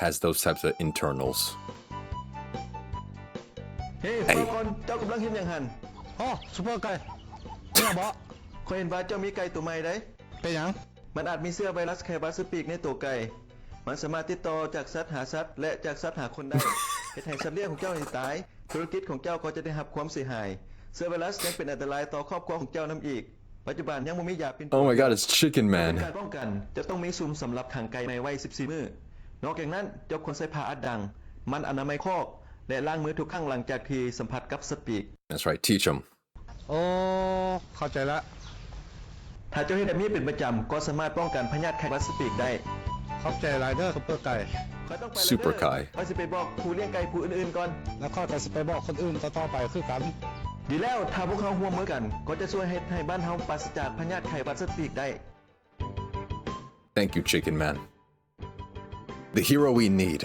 has those types of internals. ເຮຍ ເອີຍ ຟັງກ່ອນ ເຈົ້າກຳລັງເຮັດຫຍັງຫັ້ນ? ອໍ ຊຸບເປີໄກ່ ເປັນຫຍັງບໍ? ຂ້ອຍເຫັນວ່າເຈົ້າມີໄກ່ໂຕໃໝ່ໃດ໋. ເປັນຫຍັງ? ມັນອາດມີເຊື້ອໄວຣັສໄຂ້ຫວັດສະປີກໃນໂຕໄກ່. ມັນສາມາດຕິດຕໍ່ຈາກສັດຫາສັດ ແລະ ຈາກສັດຫາຄົນໄດ້, ເຮັດໃຫ້ສັດລ້ຽງຂອງເຈົ້ານີ້ຕາຍ. ທຸລະກິດຂອງເຈົ້າກໍຈະໄດ້ຮັບຄວາມເສຍຫາຍ. ເຊື້ອໄວຣັສຍັງເປັນອັນຕະລາຍຕໍ່ຄອບຄົວຂອງເຈົ້ານຳອີກ. ປັດຈຸບັນຍັງບໍ່ມີຢາປິ່ນປົວ. Oh my god, it's Chicken Man. ເປັນການປ້ອງກັນ, ຈະຕ້ອງມີຊຸມສຳລັບຂັງໄກ່ໃໝ່ໄວ້ສິບສີ່ມື້. ນອກຈາກນັ້ນ, ເຈົ້າຄວນໃສ່ຜ້າອັດດັງ, ໝັ່ນອະນາໄມຄອກ ແລະ ລ້າງມືທຸກຄັ້ງຫຼັງຈາກທີ່ສຳຜັດກັບສັດປີກ. That's right, teach 'em. ໂອ້ ເຂົ້າໃຈລະ. ຖ້າເຈົ້າເຮັດແບບນີ້ເປັນປະຈຳ, ກໍສາມາດປ້ອງກັນພະຍາດໄຂ້ຫວັດສະປີກໄດ້. ຂອບໃຈຫຼາຍເດີ ຊຸບເປີໄກ່. ຂ້ອຍຕ້ອງໄປແລ້ວເດີ. ຊຸບເປີໄກ່. ຂ້ອຍຊິໄປບອກຜູ້ລ້ຽງໄກ່ຜູ້ອື່ນໆກ່ອນ. ແລ້ວຂ້ອຍກໍຊິໄປບອກຄົນອື່ນຕໍ່ໆໄປຄືກັນ. ດີແລ້ວ, ຖ້າພວກເຮົາຮ່ວມມືກັນ, ກໍຈະຊ່ວຍເຮັດໃຫ້ບ້ານເຮົາປາສະຈາກພະຍາດໄຂ້ຫວັດສັດປີກໄດ້. Thank you, Chicken Man. The hero we need.